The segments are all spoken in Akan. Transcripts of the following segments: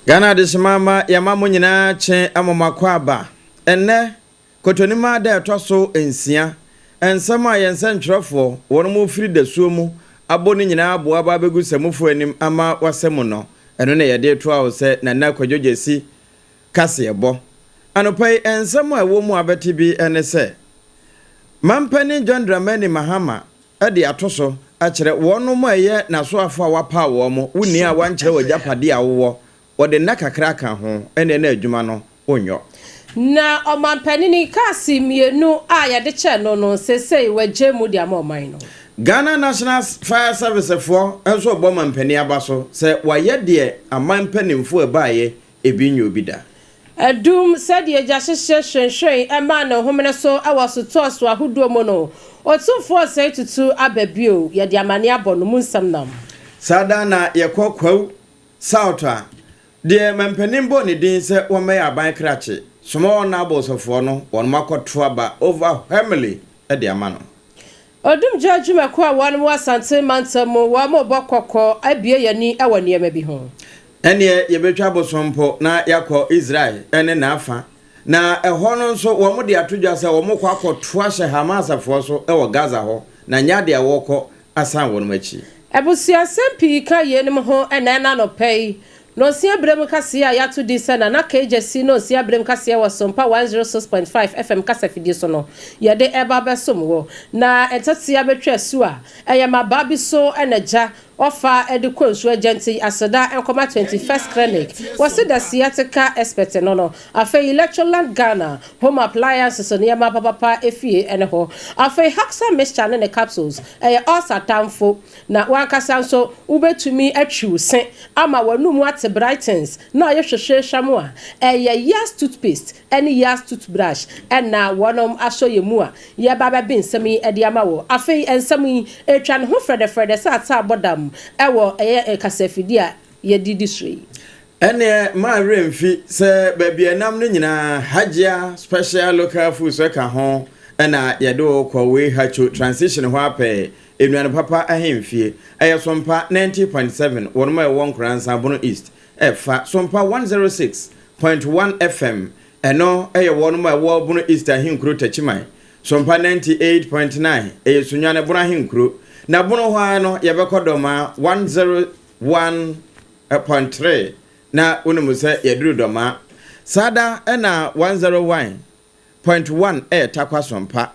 Ghana adehyema ma yɛma mo nyinaa kye ama mo akwaaba. Ɛnnɛ, Kotonimaa da a ɛtɔ so nsia, nsɛm a yɛn nsɛntwerɛfoɔ, wɔn mo firi dasuo mu abɔ no nyinaa aboa aba abɛgu samufo anim ama wɔasɛ mu no, ɛno na yɛde retoa wo sɛ Nana Kwadwo Gyasi kaseɛbɔ. Anɔpa yi, nsɛm a ɛwɔ mu a bɛte bi ne sɛ, Mampanin John Dramani Mahama de ato so akyerɛ wɔnom a ɛyɛ n'asoafo a wapaw wɔn, wo nni a wankyerɛ w'agyapadeɛ a wowɔ, wɔde nna kakra aka ho, ɛnneɛ na adwuma no wonyɔ. Na ɔmanpanini kaase mmienu a yɛde kyɛɛ no no, seesei wagyae mu de ama ɔman no. Ghana National Fire Service foɔ nso rebɔ ɔmanpanin aba so sɛ wayɛ deɛ aman mpanimfoɔ a ɛbaeɛ ebi nyɛ obi da. Adum, sɛdeɛ gya hyehye hwenhwen maa ne homene so wɔ sotɔɔso ahodoɔ mu no, Otumfoɔ Osei Tutu aba bio, yɛde amaneɛ abɔ no mu nsɛm nam. Saa da na yɛkɔ Kwawu South a, deɛ mampanin bɔɔ ne din sɛ wɔmmɛyɛ aban krakye, Small Nobles foɔ no, wɔnom akɔto aba overwhelmingly de ama no. Odumgya adwumakuo a wɔn wɔ Asante mantam mu wɔn rebɔ kɔkɔ abue yɛn ani wɔ nneɛma bi ho. Ɛnneɛ yɛbɛtwa bosom mpo na yɛakɔ Israel ne n'afa, na ɛhɔ no nso wɔde ato dwa sɛ wɔrekɔ akɔto ahyɛ Hamasfoɔ so wɔ Gaza hɔ, na nyɛ adeɛ a wɔrekɔ asan wɔn akyi. Abusuasɛm pii ka yeinom ho na ɛna anɔpa yi Nonsia berem kaseɛ a yɛato din sɛ Nana Kay Gyasi Nonsia berem kaseɛ wɔ Sompa 106.5 FM kasafidie so no, yɛde reba abɛsom wo. Na ntatea bɛtwa asu a, ɛyɛ mmabaa bi so na gya ɔfa de kɔ nsuo agya nti aseda nkɔma 21st Clinic, wɔse the sciatica expert no no. Afei Electroland Ghana, home appliances nneɛma papapa efie ne hɔ. Afei Haxa mixture ne ne capsules, ɛyɛ ulcer tamfo. Na w'ankasa nso wobɛtumi atwi wo se ama w'anomu ate brightens na ayɛ hwehwɛhwam a, ɛyɛ Yas toothpaste ne Yas toothbrush na wɔnom asɔ yɛn mu a yɛreba abɛbe nsɛm yi de ama wo. Afei nsɛm yi, ɛretwa ne ho frɛdɛfrɛdɛ sɛ ata abɔ dam wɔ ɛyɛ kasafidie a yɛde di soɔ yi. Ɛnneɛ mma werɛ mfi sɛ baabi a ɛnam no nyinaa Hajia Special Local Foods ka ho na yɛde wo kɔ wei Hacho Transition hɔ ara pɛɛ Nnuane Papa Ahemfie. Ɛyɛ Sompa 90.7 wɔnom a ɛwɔ Nkoransa Bono East ɛfa Sompa 106.1 FM ɛno ɛyɛ wɔnom a ɛwɔ Bono East Ahenkuro Takyiman Sompa 98.9 ɛyɛ Sunyani Bono Ahenkuro na Bono hɔ ara no yɛbɛkɔ Dɔmaa 101.3 na wonim sɛ yɛduru Dɔmaa saa da ɛna 101.1 ɛyɛ Tarkwa Sompa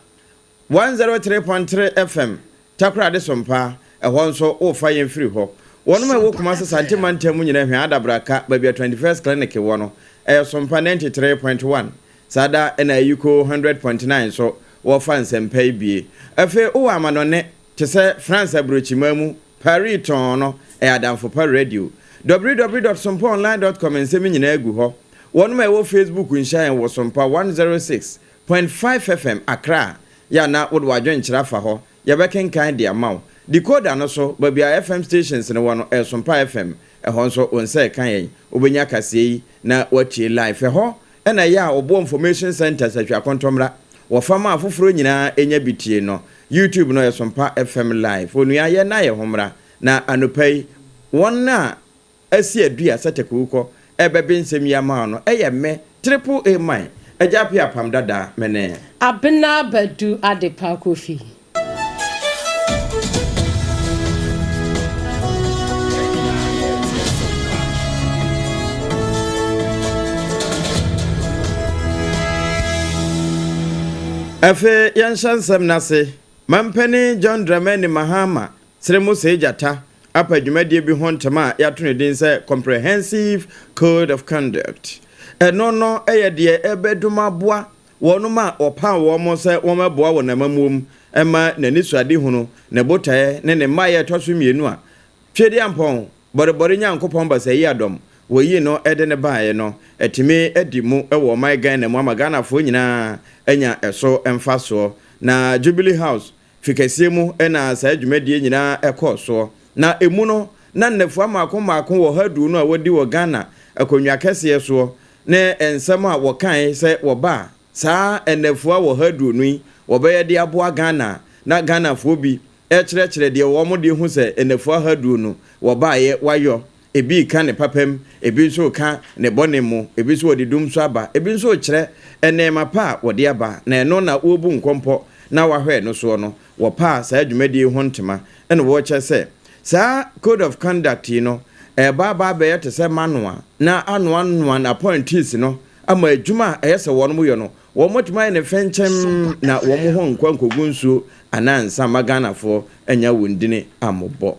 103.3 FM, Takoradi Sompa, ɛhɔ nso wofa yɛn firi hɔ. Wɔnom a ɛwɔ Kumasi Sante mantam mu nyinaa hwɛ Adabraka, baabi a 21st Clinic wɔ no, ɛyɛ Sompa 93.1. Saa da na Ayiko 100.9 nso wɔfa nsɛmpa yi bie. Afei wowɔ amanɔne te sɛ France aburokyiman mu, Paris tɔnn no, ɛyɛ Adamfo Pa Radio. Www dot sompaonline dot com nsɛm nyinaa gu hɔ. Wɔnom a ɛwɔ Facebook nhyia yɛn wɔ Sompa 106. Point five FM, Accra, yɛ a na wode w'adwenkyerɛ afa hɔ, yɛbɛkenkan de ama wo. Decoder no so, baabi a FM stations no wɔ no, ɛyɛ Sompa FM, ɛhɔ nso wo nsa reka yɛn, wobɛnya kaseɛ yi na woatie live. Ɛhɔ na ɛyɛ a wɔboa Information Centre Sahwi Akɔntɔmmra, wɔfa ma afoforɔ nyinaa nya bi tie no. YouTube no, ɛyɛ Sompa FM Live. Onua, yɛnna yɛn ho mmra, na anɔpa yi, wɔn a asi adua sɛ tɛkuwukɔ ɛbɛbe nsɛm yi ama wo no ɛyɛ me triple A man Agya Appiah Apam Dada me ne. Abena Badu Adepa Kofi. Afei yɛnhyɛ nsɛm no ase. Mampanin John Dramani Mahama Sere mu sɛe gyata apa dwumadie bi ho ntɛm a yɛato ne din sɛ Comprehensive Code of Conduct. Ɛno no yɛ deɛ ɛbɛdom aboa wɔnom a wɔpaw wɔn sɛ wɔmmɛboa wɔ n'amammuo mu ma n'anisoadehunu, ne botaeɛ ne ne mmaeɛ a ɛtɔ so mmienu a Twedeampɔn, Bɔrebɔre Nyankopɔn Basayiadɔm, wɔyii no de no baeɛ no atumi adi mu wɔ ɔman Ghana mu ama Ghanafoɔ nyinaa anya ɛso mfasoɔ. Na Jubilee House Fi kɛseɛ mu na saa dwumadie nyinaa kɔɔ soɔ. Na ɛmu no, na nnafua mmaako mmaako wɔ ha aduonu a wɔadi wɔ Ghana akonnwa kɛseɛ soɔ ne nsɛm a wɔkae sɛ wɔba a, saa nnafua wɔ ha aduonu yi wɔbɛyɛ de aboa Ghana na Ghanafoɔ bi rekyerɛkyerɛ deɛ wɔn deɛ hu sɛ nnafua ha aduonu wɔbaeɛ wɔayɔ. Ebi reka ne papa mu, ebi nso reka ne bɔne mu, ebi nso wɔde dum so aba, ebi nso rekyerɛ nneɛma pa a wɔde aba, na ɛno na wɔrebu nkɔmpɔ na wɔahwɛ ɛno soɔ no, wɔpaa saa dwumadie yi ho ntoma na wɔrekyerɛ sɛ saa Code of Conduct yi no ɛreba aba abɛyɛ te sɛ manoa na anoanoa appointees no ama adwuma a ɛyɛ sɛ wɔn yɛ no wɔatumi ayɛ no fɛnkyɛm na wɔn ho nkɔ nkɔgu nsuo anaa nsa mma Ghanafoɔ anya wɔn dini ammobɔ.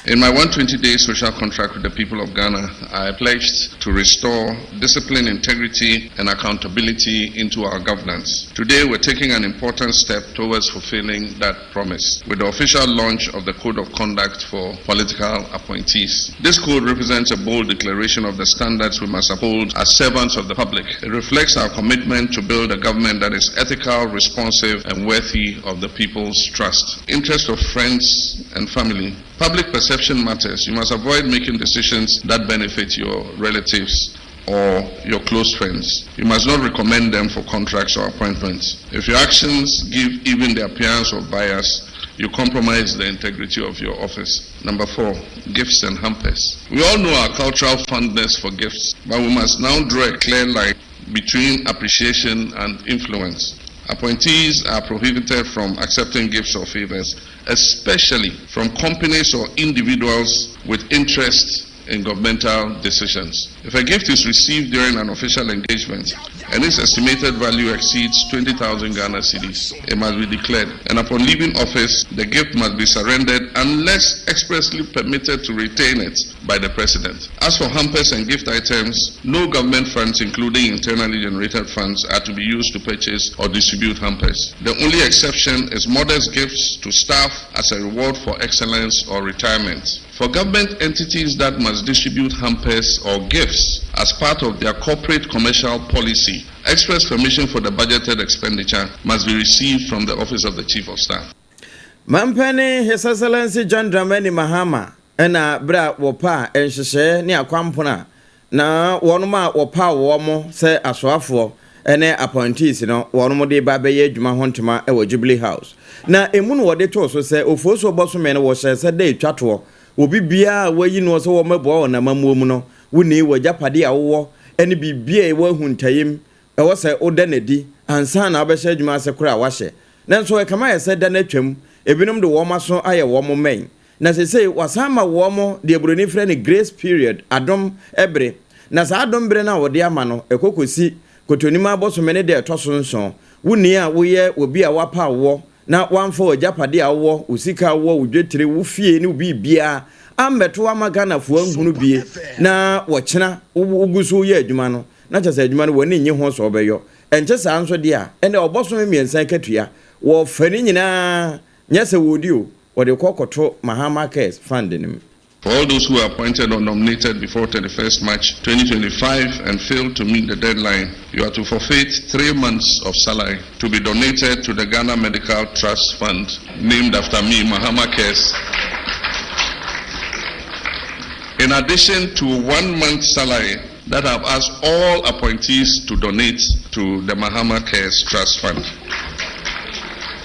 In my 120-day social contract with the people of Ghana, I pledged to restore discipline, integrity, and accountability into our governance. Today, we're taking an important step towards fulfilling that promise with the official launch of the Code of Conduct for Political Appointees. This code represents a bold declaration of the standards we must uphold as servants of the public. It reflects our commitment to build a government that is ethical, responsive, and worthy of the people's trust. Interest of friends and family. Public perception matters. You must avoid making decisions that benefit your relatives or your close friends. You must not recommend them for contracts or appointments. If your actions give even the appearance of bias, you compromise the integrity of your office. Number four, gifts and hampers. We all know our cultural fondness for gifts, but we must now draw a clear line between appreciation and influence. Appointees are prohibited from accepting gifts or favors, especially from companies or individuals with interests in governmental decisions. If a gift is received during an official engagement and its estimated value exceeds 20,000 Ghana cedis, it must be declared. And upon leaving office, the gift must be surrendered unless expressly permitted to retain it by the president. As for hampers and gift items, no government funds, including internally generated funds, are to be used to purchase or distribute hampers. The only exception is modest gifts to staff as a reward for excellence or retirement. For government entities that must distribute hampers or gifts as part of their corporate commercial policy, express permission for the budgeted expenditure must be received from the Office of the Chief of Staff. Mampanin His Excellency John Dramani Mahama ɛna berɛ a wɔpa a nhyehyɛeɛ ne akwampono a na wɔnom a wɔpa wɔn sɛ asoafoɔ ne appointees no wɔnom de ba bɛyɛ adwuma ho ntoma wɔ Jubilee House na emu no wɔde too so sɛ Ofosuo bɔsome no wɔhyɛ sɛ da etwa toɔ obi biara a wɔayi no sɛ wɔmmɛboa wɔ n'amammuo mu no wonni wɔ agyapadeɛ a wowɔ ne biribi a ɛwɔ ahuntayam ɛwɔ sɛ woda n'adi ansa na wobɛhyɛ adwuma ase koraa a wahyɛ. Nanso ɛkama yɛ sɛ da no atwam, ebinom de wɔn aso ayɛ wɔn mmɛn na seesei wasan ma wɔn deɛ buroni frɛ no grace period, adom bere. Na saa adom bere no a wɔde ama no, ɛkɔ kɔsi Kotonim abosome ne deɛ ɛtɔ so nson. Wo ni a woyɛ obi a wapaw woɔ na woamfa w'agyapadeɛ a wowɔ, wo sika a wowɔ, wo dwetire, wo fie ne wo biribiara ammɛto ama Ghanafoɔ anhunu bie na wɔkyena wogu so woyɛ adwuma no, na kyerɛ sɛ adwuma no w'ani nnye ho sɛ wobɛyɔ. Ɛnte saa nso deɛ a, ɛnneɛ ɔbɔsome mmiɛnsa akatua, wɔfa ne nyinaa, nyɛ sɛ wɔredi o, wɔde kɔ kɔto Mahama Cares Fund no mu. For all those who were appointed or nominated before 31st March 2025 and failed to meet the deadline, you are to forfeit 3 months of salary to be donated to the Ghana Medical Trust Fund, named after me, Mahama Cares. In addition to 1 month salary that I've asked all appointees to donate to the Mahama Cares Trust Fund.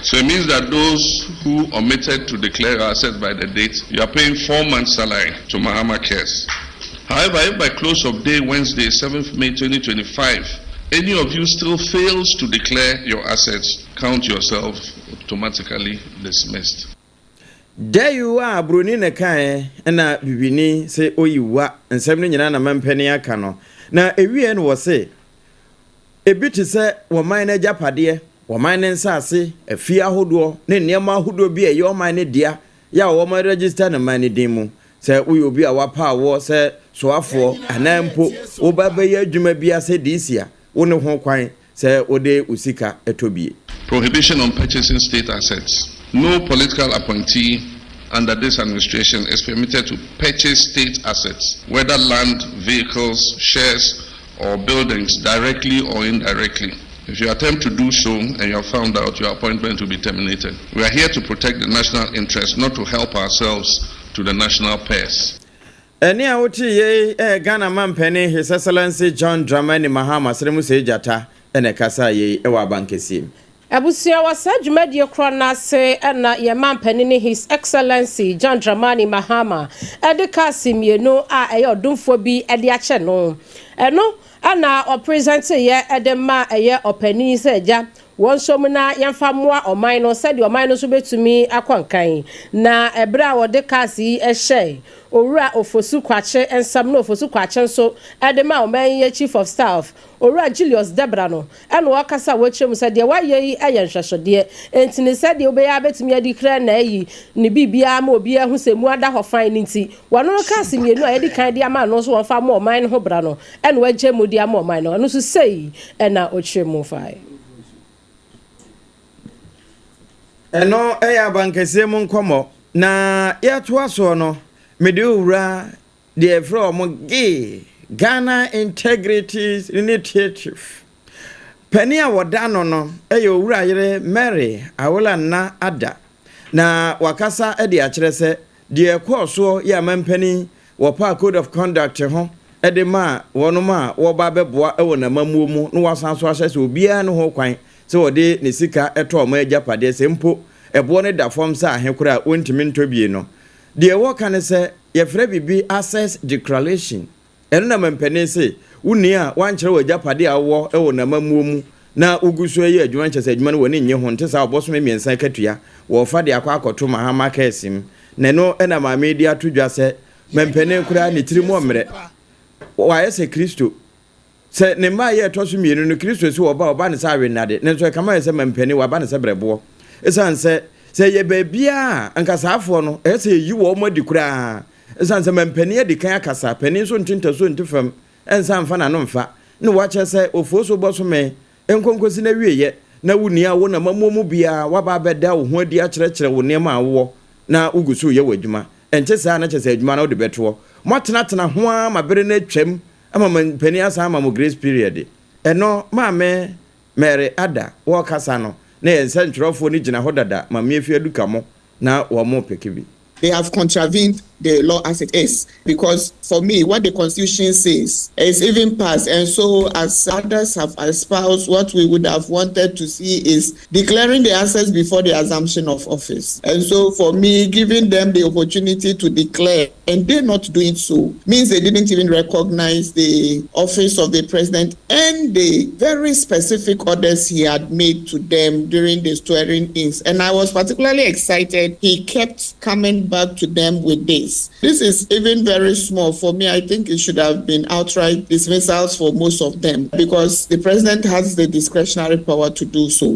So it means that those who omitted to declare assets by the date, you are paying 4 months' salary to Mahama Cares. However, if by close of day Wednesday, 7th May 2025, any of you still fails to declare your assets, count yourself automatically dismissed. Dayu a buroni na kae na bibini sɛ oyi wa nsɛm no nyinaa na mampanin aka no na ewie no wɔ se ebi te sɛ wɔman no agyapadeɛ, wɔman no nsase, afie ahodoɔ ne nneɛma ahodoɔ bi a ɛyɛ ɔman no dea yɛ a wɔn register no man no din mu sɛ woyɛ obi a wapa awoɔ sɛ soafoɔ anaa mpo woba bɛyɛ adwuma bi ase DC a, wo ne ho kwan sɛ wode wo sika ɛtɔ bie. Prohibition on purchasing state assets. No political appointee under this administration is permitted to purchase state assets, whether land, vehicles, shares, or buildings, directly or indirectly. If you attempt to do so and you are found out, your appointment will be terminated. We are here to protect the national interest, not to help ourselves to the national purse. Ɛne a wote yei ɛyɛ Ghana mampanin His Excellency John Dramani Mahama sere mu sɛ gyata ɛna ɛkasa yei ɛwɔ abankɛseɛ mu. Abusua, wɔ saa dwumadie korɔ no ase na yɛn manpanin His Excellency John Dramani Mahama de cars mmienu a ɛyɛ ɔdomfoɔ bi de akyɛ no. Ɛno na ɔpresenteeɛ de maa ɛyɛ ɔpanin yi sɛ agya wɔn nso mu na yɛmfa mmoa ɔman no sɛdeɛ ɔman no nso bɛtumi akɔ nkan. Na ɛberɛ a wɔde cars yi hyɛɛ Owura Ofosu Kwakye nsam na Ofosu Kwakye nso de maa ɔman yi Chief of Staff Owura Julius Debrah no na ɔrekasa a ɔrekyerɛ mu sɛ deɛ wayɛ yi yɛ nhwɛsodeɛ enti ne sɛdeɛ wobɛyɛ ara bɛtumi adi kra na ayi ne biribiara ama obiara ahu sɛ emu ada hɔ fann no nti wɔno no cars mmienu a yɛadi kan de ama no nso wɔmfa mmɔ ɔman no ho bra no na wagya mu de ama ɔman no ɛno nso sei na ɔkyerɛ mu fae. Ɛno yɛ abankɛseɛ mu nkɔmmɔ. Na yɛtoa soɔ no, mede wo wura deɛ yɛfrɛ wɔn GII, Ghana Integrity Initiative, panin a wɔda ano no yɛ Owura Yere Mary Awola Nna Adda, na wakasa de akyerɛ sɛ deɛ ɛkɔɔ soɔ yɛ amanpanin wɔpaa Code of Conduct ho de maa wɔnom a wɔreba abɛboa wɔ n'amammuo mu na wɔasan so ahyɛ sɛ obiara nni ho kwan sɛ ɔde ne sika tɔ ɔman agyapadeɛ sɛ mpo ɛboɔ no da fam sɛ ahe koraa a wɔntumi ntɔ bie no. Deɛ wɔka ne sɛ yɛfrɛ biribi Assets Declaration. Ɛno na mampanin se wo nni a woankyerɛ w'agyapadeɛ a wowɔ wɔ n'amammuo mu na wogu so yɛ adwuma no kyerɛ sɛ adwuma no w'ani nnye ho nte saa ɔbosome mmiɛnsa akatua wɔrefa de akɔ akɔto Mahama kɛɛse mu. Na ɛno na maame yi de ato dwa sɛ mampanin koraa ne tirim ɔmmerɛ. Wayɛ sɛ Kristo. Sɛ ne mmaeɛ a ɛtɔ so mmienu no, Kristo se ɔba a, ɔba no sɛ awennade, nanso ɛkame ayɛ sɛ mampanin, waba no sɛ berɛboɔ. Esiane sɛ, sɛ ɛyɛ baabiara a, anka saafoɔ no, ɛyɛ sɛ yɛyi wɔn adi koraa. Esiane sɛ mampanin adi kan akasa, panin nso nte ntasuo nte fam, nsa mfa n'ano mfa, ne wakyerɛ sɛ Ofuoso bɔsome nkɔ nkɔsi n'awieeɛ, na wo nni a wo na mamuo mu biara woaba abɛda wo ho adi akyerɛkyerɛ wo nneɛma a wowɔ na wogu so reyɛ w'adwuma. Ɛnte saa a na kyerɛ sɛ adwuma no wode bɛtoɔ. Moatenatena ho ara ma bere no atwam ama mampanin asan ama mo grace period. Ɛno Maame Mary Ada wɔrekasa no na yɛn nsɛntwerɛfoɔ no gyina hɔ dada ma Miefia Duka mo na wɔn repeke bi. They have contravened the law as it is because for me what the constitution says is even passed and so as others have espoused what we would have wanted to see is declaring the assets before the assumption of office and so for me giving them the opportunity to declare and they not doing so means they didn't even recognize the office of the president and the very specific orders he had made to them during the swearing ins and I was particularly excited he kept coming back to them with this. This is even very small for me. I think it should have been outright dismissals for most of them because the president has the discretionary power to do so.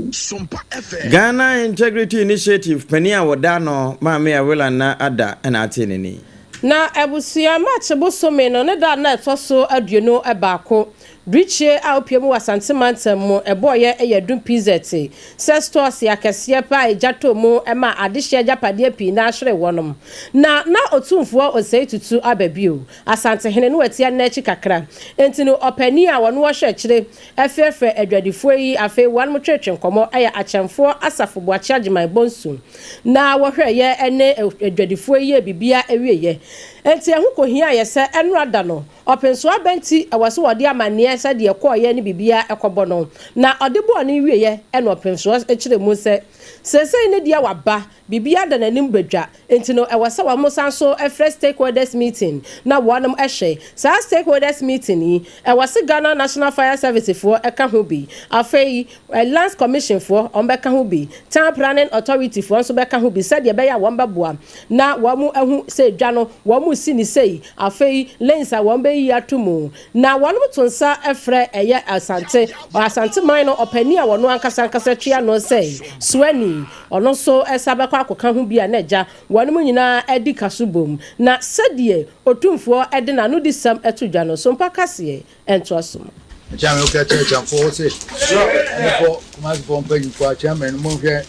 Ghana Integrity Initiative panin a wɔda ano, Maame Awela Nna Adda na ate n'ani. Na abusua March bosome no ne da a na ɛtɔ so 21, Birikyie a opue mu wɔ Asante mantam mu ɛbɔɔyɛ yɛ Adum PZ sɛ stores akɛseɛ paa a egya tɔɔ mu maa adehyeɛ agyapadeɛ pii no ara hweree wɔnom. Na na Otumfoɔ Osei Tutu aba bio, Asantehene no atia nna akyi kakra. Enti no ɔpanin a ɔno ɔhwɛ akyire frɛfrɛ adwadifoɔ yi afei wɔnom twetwe nkɔmmɔ yɛ Akyɛmfoɔ Asafo Boakye Agyeman Bonsu. Na wɔhwɛeɛ ne adwadifoɔ yi yɛɛ biribiara wieeɛ. Enti ɛho kɔhiaeɛ sɛ ɛnora da no Ɔpenso aba nti ɛwɔ sɛ wɔde amanneɛ sɛ deɛ ɛkɔeɛ ne biribiara ɛkɔbɔ no. Na ɔde bɔɔ no wieeɛ ɛna ɔpensoɔ kyerɛɛ mu sɛ seesei ne deɛ waba, biribiara da n'anim badwa, nti no ɛwɔ sɛ wɔn san so frɛ stakeholders meeting na wɔnom hwɛ. Saa stakeholders meeting yi ɛwɔ se Ghana National Fire Service foɔ ɛka ho bi, afei Lands Commission foɔ wɔn bɛka ho bi, Town Planning Authority foɔ nso bɛka ho bi sɛdeɛ ɛbɛyɛ a wɔn bɛboa na wɔn ahu sɛ dwa no wɔn resi no sei, afei lanes a wɔn bɛyiyi ato mu. Na wɔn to nsa frɛ ɛyɛ Asante, Asante man no ɔpanin a ɔno ankasa ankasa twe ano sɛ Suani, ɔno nso sa bɛkɔ akɔka ho bi a na agya wɔn nyinaa adi ka so bom. Na sɛdeɛ Otumfoɔ de n'anodisɛm to dwa no, Sompa kaseɛ ntoaso mu. Akyea me woka kyerɛ Akyamfoɔ wo se mokɔ Kumasefoɔ mpanyinfoɔ akyea me no monhwɛ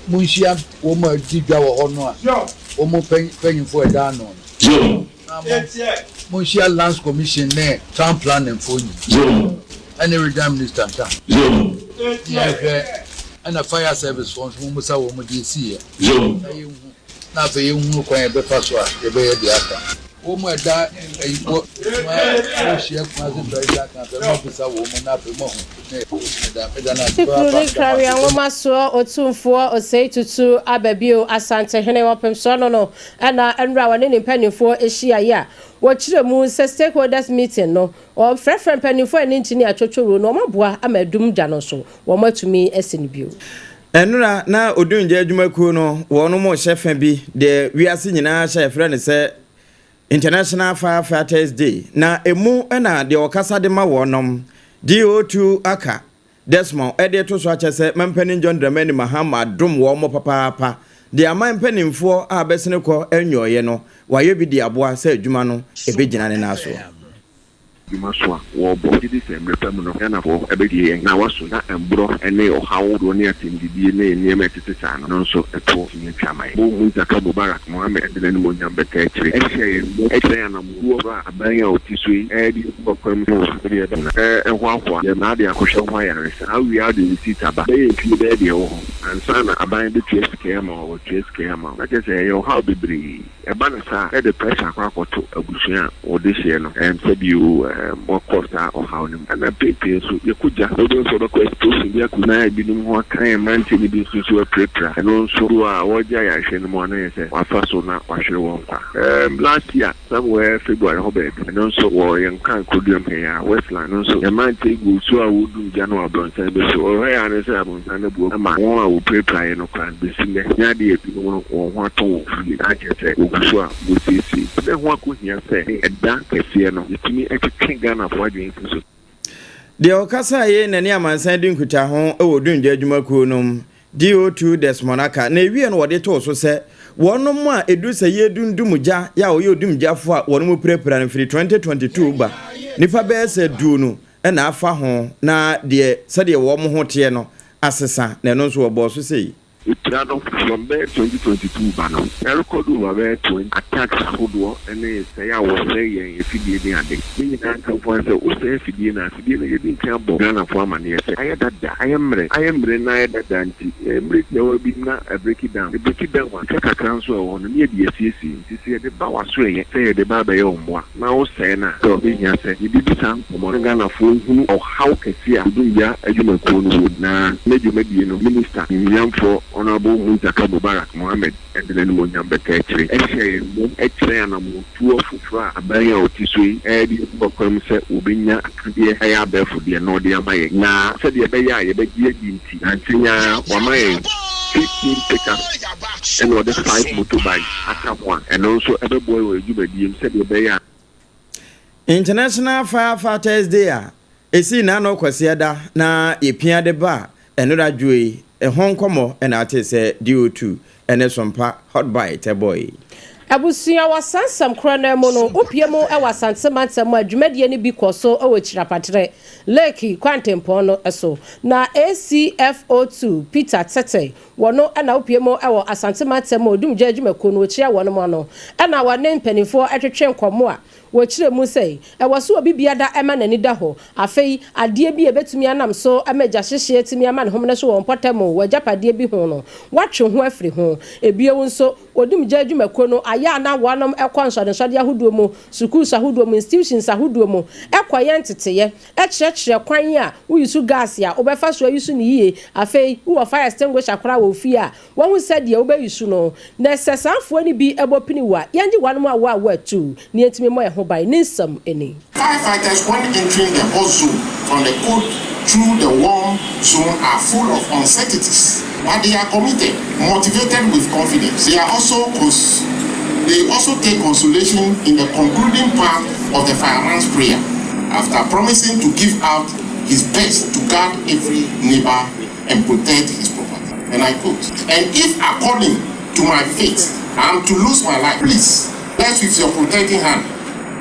monhyia wɔn a di dwa wɔ hɔ no a wɔn mpanyinfoɔ ɛda ano no na mo monhyia Lands Commission ne Town Planning foɔ nyinaa ɛne Regional Minister nka ne yɛnhwɛ ɛna Fire Service foɔ nso mommusa wɔn deɛ ɛsiiɛ na yɛnhu na afei yɛnhunu kwan yɛbɛfa so a yɛbɛyɛ deɛ aka. Wɔn mu ɛda ɛyi wɔ mo a wɔhyia Kumasi Traditional Council mo bisa wɔn mu na afei mo ahu ne meda meda no ase Tikuru paapa ne meda mo ase Krawi sɛ. Nwomasoɔ Otumfoɔ Osei Tutu aba bio Asantehene ɔpemsoɔ no no na nnora wɔne ne mpanimfoɔ hyiaeɛ a wɔkyerɛ mu sɛ stakeholders meeting no wɔfrɛfrɛ mpanimfoɔ a ɛne nkyini atwotworo no wɔaboa ama adum gya no nso wɔatumi asi no bio. Nnora na Odungya adwumakuo no wɔnom rehyɛ fa bi deɛ wiase nyinaa hyɛ yɛfrɛ no sɛ International Fire Fighters Day na emu na deɛ ɔkasa de ma wɔnom, DO2 aka Desmond de reto so akyɛ sɛ Mampanin John Dramani Mahama adom wɔn papaapa deɛ aman mpanimfoɔ a abɛsene kɔ nyɔeɛ no wayɛ bi de aboa sɛ adwuma no ɛbɛgyina ne nan soɔ. Dwuma so a wɔrebɔ. Megye di sɛ mmerɛ pa mu no, Ghanafoɔ bɛtie yɛn na wɔaso na mborɔ ne ɔhaw ahodoɔ ne atɛmdidie ne nneɛma a ɛtete saa no no nso toɔ tumi atwa ama yɛn. Bo Muntaka Mubarak Mohammed de n'animuonyam bɛka akyire hyɛɛ yɛn bɔ kyerɛ yɛn anammɔntuo a aban a ɔte so yi de agu akwan mu sɛ wɔde ɛbɛma ɛhoahoa yɛn na ade akɔhwɛ ho ayaresa. Awie a wode receipt aba bɛyɛ mfie bɛyɛ deɛ ɛwɔ hɔ ansa na aban bɛtua sika yi ama wo a wɔatua sika yi ama wo na kyerɛ sɛ ɛyɛ ɔhaw bebree. Ɛba no saa a, ɛde pressure akɔ akɔto abusua a wɔde hyeɛ no sɛ bio wɔakɔ saa ɔhaw no mu. Ɛna pefee nso, yɛkɔ gya. Wobɛhu sɛ wɔbɛkɔ explosion bi akɔ na ebinom ho aka yɛn mmeranteɛ no bi nso nso apirapira. Ɛno nso, dodoɔ a wɔregye ayarehwɛ no mu a na yɛ sɛ wɔafa so na wɔahwere wɔn nkwa. Last year, somewhere February hɔ baabi, ɛno nso wɔ yɛn Nkran Koduam ha yi ara, Westland, ɛno nso yɛn mmeranteɛ gu nsuo a wɔredum gya no wɔ abrɔnsan bi so. Wɔhwɛ yɛ ara ne sɛ abrɔnsan no abu ama wɔn a wɔpirapiraeɛ no koraa no bɛsi nnɛ, nyɛ adeɛ a ebinom no wɔn ho atɔ wɔn fie, na kyerɛ sɛ wɔgu so a wɔsiesie. Nti na ɛho akɔhia sɛ ɛda kɛseɛ no yɛtumi twetwe Ghanafoɔ adwene si so. Deɛ ɔkasaeɛ yi na ɛne amansan di nkutaho wɔ Odungya adwumakuo no mu, DO2 Desmond Aka, na ɛwieɛ no wɔde too so sɛ wɔnom a ɛduru sɛ yɛredundum gya yɛ a wɔyɛ odumgyafoɔ a wɔnom pirapira no firi 2022 ba nnipa bɛyɛ sɛ duonu na afa ho na deɛ sɛdeɛ wɔn ho teɛ no asesa na ɛno nso wɔbɔɔ so sei. Epira no from bɛyɛ 2022 ba no, yɛarekɔdo over bɛyɛ 20 attacks ahodoɔ ne sɛe a wɔsɛe yɛn afidie ne ade. Ne nyinaa nkamfo ara sɛ wosɛe afidie no a, afidie no yɛdi nkan abɔ Ghanafoɔ amaneɛ sɛ ayɛ dada, ayɛ mmerɛ, ayɛ mmerɛ na ayɛ dada nti mmerɛ tiawa bi na ɛbreki down. Ɛbreki down a, sika kakra nso a ɛwɔ hɔ no ne yɛde asiesie. Nti sɛ yɛde ba w'asoɛeɛ sɛ yɛde ba abɛyɛ wo mmoa na wosɛe no a, sɛ ɔbɛhia sɛ yɛdidi saa nkɔmmɔ no na Ghanafoɔ nhunu ɔhaw kɛseɛ a Odumgya adwumakuo no wɔ mu na ne dwumadie no Minista Animuonyamfoɔ Honourable Muntaka Mubarak Mohammed de n'animuonyam bɛka akyire hyɛɛ yɛn bɔ kyerɛɛ anammɔntuo foforɔ a aban a ɔte so yi de agu akwan mu sɛ wɔbɛnya akadeɛ ayɛ abɛɛfo deɛ na ɔde ama yɛn na sɛdeɛ ɛbɛyɛ a yɛbɛgye adi nti nansa yi ara wama yɛn 15 pickups ɛna ɔde 5 motorbikes aka ho a ɛno nso ɛbɛboa yɛn wɔ yɛn dwumadie mu sɛdeɛ ɛbɛyɛ a. International Fire Fighters Day a ɛsii n'ano Kwasiada na yɛpia de ba ɛnora dwoe yi ho nkɔmmɔ na atee sɛ DO2 ne Sompa Hot Bite bɔe. Abusua, wɔ saa nsɛm korɔ no ara mu no, wopue mu wɔ Asante mantam mu a dwumadie no bi kɔ so wɔ Kyirapatrɛ, Lake kwantempɔn no so. Na ACFO2 Peter Tete Wɔno na wopue mu wɔ Asante mantam mu odumgya adwumakuo no wɔkyia wɔnom ano na wɔne mpaninfoɔ twetwe nkɔmmɔ a wɔkyerɛ mu sɛ ɛwɔ so obi biada ma n'ani da hɔ. Afei adeɛ bi a ɛbɛtumi anam so ma gya hyehyeɛ atumi ama ne homene so wɔ mpɔtam wɔ agyapadeɛ bi ho no wɔatwe ho afiri ho. Ebio nso odumgya adwumakuo no ayɛ a na wɔnom kɔ nsɔdensɔde ahodoɔ mu, sukuus ahodoɔ mu, institutions ahodoɔ mu kɔyɛ nteteyɛ Kyerɛkyerɛ kwan a woyusu gas a wobɛfa so ayusu no yie. Afei, wowɔ fire extinguisher koraa wɔ wo fie a, woahu sɛdeɛ wobɛyusu no. Na sɛ saa afoa no bi bɔ pini wo a, yɛngye wɔnom a wɔawo atuu na yɛntumi mmɔ yɛn ho ban. Ne nsɛm ni. Firefighters when entering the hot zone from the cold through the warm zone are full of uncertainties, but they are committed, motivated with confidence. They are also they also take consolation in the concluding part of the fireman's prayer after promising to give out his best to guard every neighbor and protect his property. And I quote, And if according to my faith I am to lose my life, please bless with your protecting hand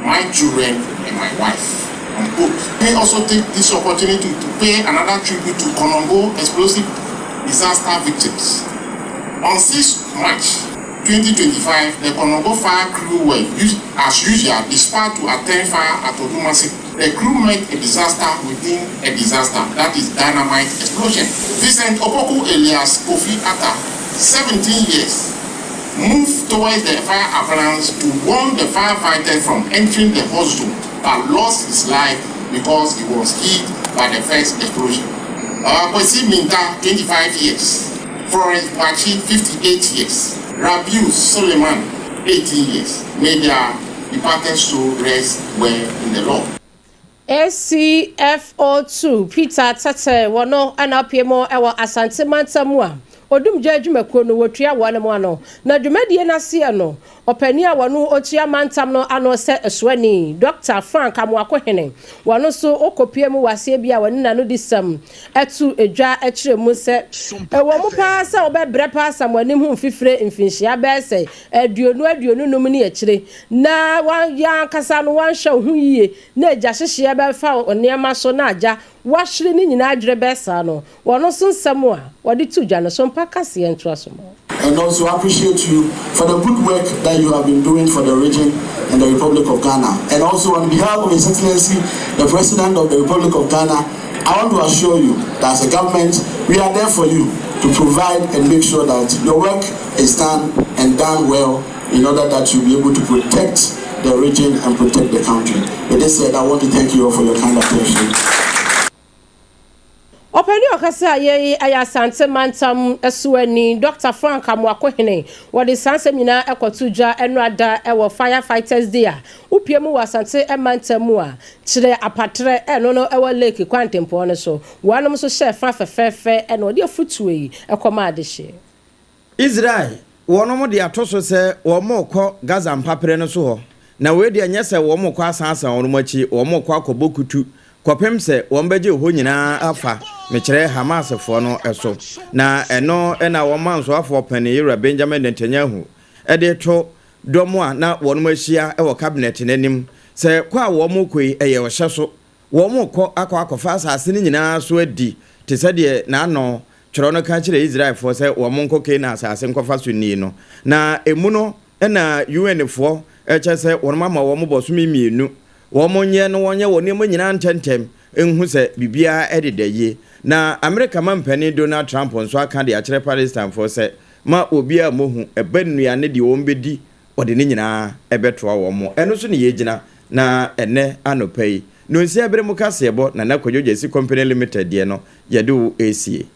my children and my wife. Unquote. Let me also take this opportunity to pay another tribute to Konongo explosive disaster victims. On 6 March 2025, the Konongo fire crew were, as usual, dispatched to attend fire at Odumasi. The crew met a disaster within a disaster, that is dynamite explosion. Vincent Opoku alias Kofi Atta, 17 years, moved towards the fire appliance to warn the firefighters from entering the hot zone, but lost his life because he was hit by the first explosion. Kwesi Minta, 25 years. Florence Bachi, 58 years. Rabiu Suleiman, 18 years. May their departed soul rest well in the Lord. ACFO2 Peter Tete wɔno ɛna apue mu ɛwɔ Asante mantam mu a odumgya adwumakuo no wɔtua wɔn mu ano na dwumadie n'aseɛ no ɔpanin a wɔn otua mantam no ano sɛ ɛsoani Dr Frank Amoakohene wɔn nso okopie mu wɔ aseɛ bi a wɔne n'ano di sɛm ɛto edwa ɛkyerɛ mu sɛ ɛwɔ mu paa sɛ wɔbɛbrɛ paa sam wɔn anim ho mfifire mfinhyia bɛyɛ sɛ 25 ne akyire na wɔn yɛn ankasa no wɔnhyɛ ho yie na agya hyehyeɛ bɛfa nneɛma so na agya wahwere ne nyinaa adwere bɛɛ saa no wɔn nso nsɛm a wɔde to dwa no so mpa kaseɛ ntoa so mo. And also appreciate you for the good work that you have been doing for the region and the Republic of Ghana. And also on behalf of His Excellency, the President of the Republic of Ghana, I want to assure you that as a government, we are there for you to provide and make sure that your work is done and done well in order that you be able to protect the region and protect the country. With this said, I want to thank you all for your kind attention. Ɔpanin ɔkasa a yɛyi ɛyɛ Asante mantam ɛsoani Dr Frank Amoakohene wɔde saa nsɛm nyinaa ɛkɔto dwa ɛno ada ɛwɔ Firefighters Day a wopie mu wɔ Asante mantam mu a kyerɛ apatrɛ ɛno no ɛwɔ Lake kwantempɔn no so wɔanom nso hyɛ fa fɛfɛɛfɛ ɛna ɔde afutuo yi ɛkɔma adehyeɛ. Israel wɔnom de ato so sɛ wɔn kɔ Gaza mpaperɛ no so hɔ na wei deɛ nyɛ sɛ wɔn kɔ asansan wɔn akyi wɔn kɔ akɔbɔ kutu kɔpem sɛ wɔn bɛgye hɔ nyinaa afa mekyerɛ Hamasfoɔ no so na ɛno ɛna wɔn mansoafoɔ panin yɛwura Benjamin Netanyahu ɛde to dɔm a na wɔn ahyia wɔ cabinet n'anim sɛ kɔ a wɔn kɔ yi ɛyɛ ɔhyɛ so wɔn kɔ akɔ akɔfa asase no nyinaa so adi te sɛ deɛ n'ano twerɛ no ka kyerɛ Israelfoɔ sɛ wɔn nkɔ Canaan asase nkɔfa so nie no na emu no ɛna UN foɔ ɛkyɛ sɛ wɔn ama wɔn bɔsome 2 wɔn nyɛ no wɔnyɛ wɔn nneɛma nyinaa ntɛntɛm nhu sɛ biribiara ɛdeda yie na Amerika mampanin Donald Trump nso aka de akyerɛ Palestinefoɔ sɛ ma obiara mohu ɛbɛ nnuane deɛ wɔn bɛdi ɔde ne nyinaa ɛbɛtoa wɔn mo ɛno nso ne yɛgyina na ɛnɛ anɔpa yi nonsia bere mu kaseɛbɔ Nana Kwadwo Gyasi Company Limited deɛ no yɛde wo esie.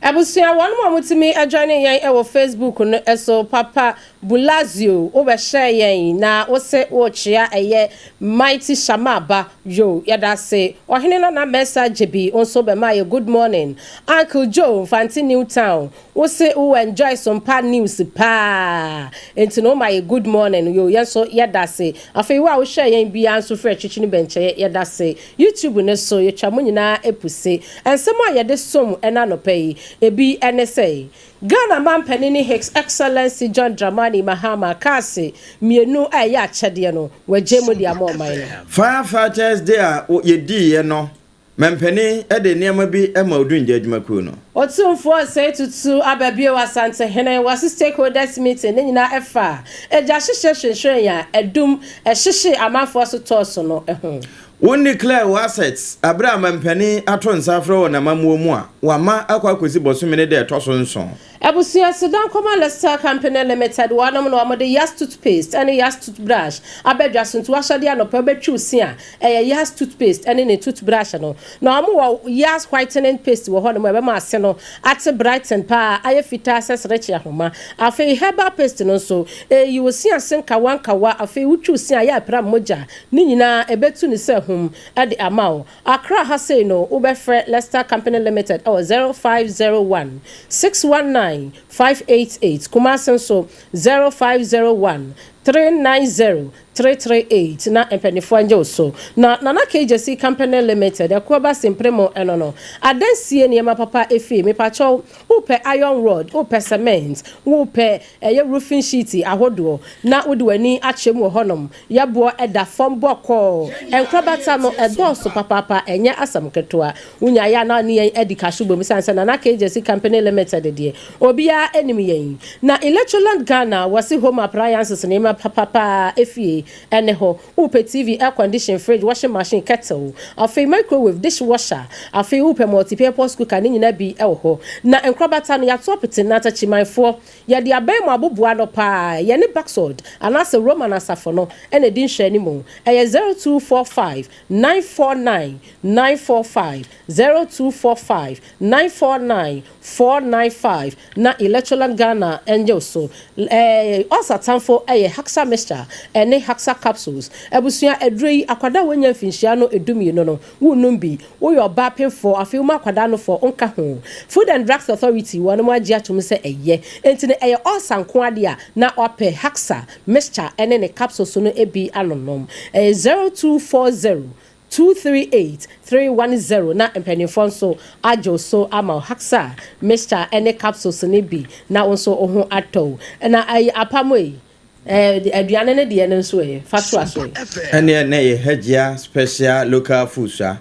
Abusua wɔn mu a wɔtumi adwane yɛn wɔ Facebook no so Papa Bulazio wobɛhyɛ yɛn na wose wɔrekyea ɛyɛ Mighty Shamaba yo yɛda ase ɔhene Nana Mɛsa Gyebi nso bɛma yɛ good morning. Uncle Joe Mfante New Town wose wo enjoy Sompa news paa nti no woma yɛ good morning yo yɛn nso yɛda ase. Afei wo a wohyɛ yɛn biara nso firi akyikyi no bɛnkyɛn yɛda ase. YouTube ne so yɛtwa mo nyinaa epuse nsɛm a yɛde som ɛna anɔpa yi ebi ɛne sɛ Ghana mampanin ne His Excellency John Dramani Mahama kaase 2 a ɛyɛ akyɛdeɛ no wɔagye mu de ama ɔman no. Firefighters Day a yɛdiiɛ no mampanin de nneɛma bi ma odungya adwumakuo no. Ɔtumfoɔ Osei Tutu aba bio Asantehene wɔase stakeholders meeting ne nyinaa ɛfa agya hyehyɛ hwehwɛn a ɛdum ɛhyehye amanfoɔ so tɔɔ so no ho. Wɔn declare wɔ assets abere a mampanin ato nsa afrɛ wɔ n'amammuo mu a wama akɔ akɔsi bɔsome ne deɛ ɛtɔ so 7. Abusua Sudan Kɔma Lester Company Limited wɔnom na wɔde Yas toothpaste ne Yas toothbrush abɛdwa so nti wahyɛde anɔpa bɛtwiw si a ɛyɛ Yas toothpaste ne ne toothbrush no na wɔn wɔ Yas whitening paste wɔ hɔ nom ɛbɛma ase no ate brighten paa ayɛ fitaa sɛ serekye ahoma. Afei herbal paste no nso ɛyi wo si ase nkawa nkawa afei wotwiw si a yɛ apira mogya ne nyinaa ɛbɛtu ne sɛ hum ɛde ama wo. Accra ha sei no wobɛfrɛ Lester Company Limited ɛwɔ 0501 619 588, Kumasi nso 0501 390 338 na mpanimfoɔ ngye wo so. Na Nana KJC Company Limited ɛkoɔba simpremo ɛno no adansie nneɛma papa efi mipakyɛw wopɛ iron rod, wopɛ cement, wopɛ ɛyɛ roofing sheet ahodoɔ na wode w'ani akyɛ mu wɔ hɔnom yɛboɔ ɛda fam bɔkɔɔ nkorabata no ɛdɔɔso papaapa ɛnyɛ asɛm ketewa wonya yɛ ana ne yɛn adi kahye bom sane sɛ Nana KJC Company Limited deɛ obiara anim yɛn. Na Electroland Ghana wɔse home appliances nneɛma adwuma papapaa efie ɛne hɔ. Wopɛ TV, air condition, fridge, washing machine, kettle, afei microwave, dishwasher, afei wopɛ multi-purpose cooker, ne nyinaa bi ɛwɔ hɔ. Na nkorabata no yɛato apete na atakyimanfoɔ yɛde abɛn mu aboboa no paa. Yɛne Baxod anaasɛ Roman asafo no ɛna di nhwɛ mu. Ɛyɛ 0245 949 945, 0245 949 495. Na Electroland Ghana ɛnyɛ so ɔsatamfo ɛyɛ Haxa mixture ɛne Haxa capsules. Abusua, aduro yi, akwadaa wɔnya mfinhyia no 12 no wonum bi. Woyɛ ɔbaa pemfoɔ, afei wɔn akwadaa no fɔ nka ho. Food and Drugs Authority wɔn mo agye atom sɛ ɛyɛ, nti no ɛyɛ ɔsa nko adeɛ a na ɔpɛ Haxa mixture ɛne ne capsules no bi anonom. Ɛyɛ 0240 238 310. Na mpanimfoɔ nso agye so ama Haxa mixture ne capsules no bi na wo nso wo ho atɔ. Na ɛyɛ apam yi, aduane no deɛ no nso yɛ fa to aso yi. Ɛneɛ na yɛ Hagyia Special Local Foods a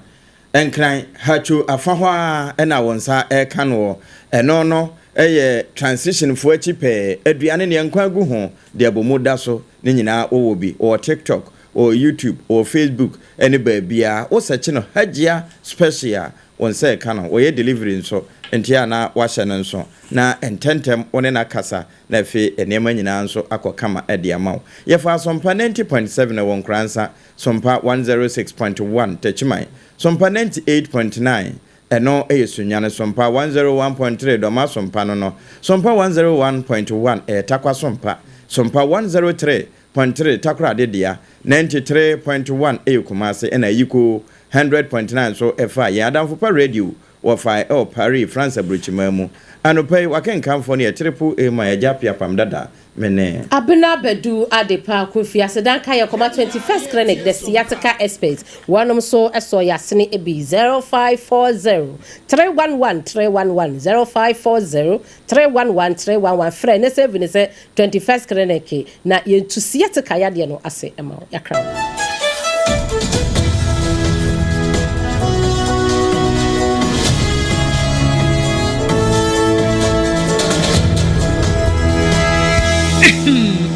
Nkran Hatwo afa hɔ a ɛna wɔn nsa ɛreka no wɔ ɛno no ɛyɛ transition foɔ akyi pɛɛ. Aduane neɛ nkwa gu ho deɛ bɔ mu da so ne nyinaa wɔwɔ bi. Wɔwɔ TikTok, wɔwɔ YouTube, wɔwɔ Facebook ɛne baabiara wosɛkye no Hagyia Special, wɔn nsa ɛka no. Wɔyɛ delivery nso, nti a na wahyɛ no nso na ntɛntɛm wɔne no akasa na afei nneɛma nyinaa nso akɔ kama de ama wo. Yɛfa Asɔmpa 90.7 wɔ Nkoransa, Sompa 106.1 Takyiman, Sompa 98.9 ɛno ɛyɛ Sunyane, Sompa 101.3 Dɔma Sompa no, Sompa 101.1 ɛyɛ Takwa Sompa, Sompa 103.3 Takoradi dea, 93.1 ɛyɛ Kumase, ɛna Yiko 100.9 nso ɛfa yɛn Adamfo Pa Radio wɔfa ɛwɔ Paris, France aburokyiman mu. Anɔpa yi wakenkamfoɔ no yɛ Triple A ma yɛgya piapam dada mene Abena Bɛdu Adepa Kofi Asedanka. Yɛ kɔma 21st Clinic, the sciatica expert. Wɔnom nso ɛsɔ yɛasene bi 0540 311 311, 0540 311 311. Frɛ ne sɛ bi ne sɛ 21st Clinic na yɛntu sciatica yadeɛ no ase ɛma wo. Yɛakra wo.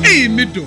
Hey, middle.